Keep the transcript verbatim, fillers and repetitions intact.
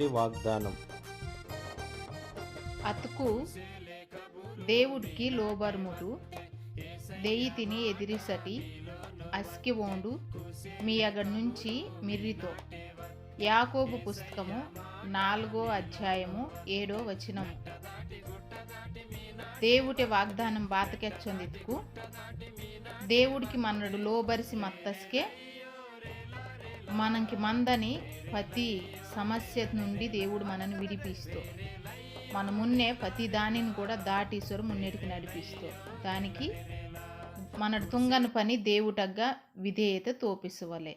వాగ్దానం. అతుకు దేవుడికి లోబర్ముటు, దెయ్యితిని ఎదిరిసటి, అస్కి ఓండు, మీ అగడ నుంచి మిర్రితో. యాకోబు పుస్తకము, నాలుగో అధ్యాయము, ఏడో వచనము. దేవుటే వాగ్దానం బాతకెచ్చొందితుకు, దేవుడికి మనడు లోబరిసి మత్తస్కే, మనకి మందని ప్రతి సమస్య నుండి దేవుడు మనని విడిపిస్తూ, మన మున్నే ప్రతి దానిని కూడా దాటిసొరు మున్నెటికి నడిపిస్తూ, దానికి మనడు తుంగని పని దేవుటగ్గా విధేయత తోపిసవలే.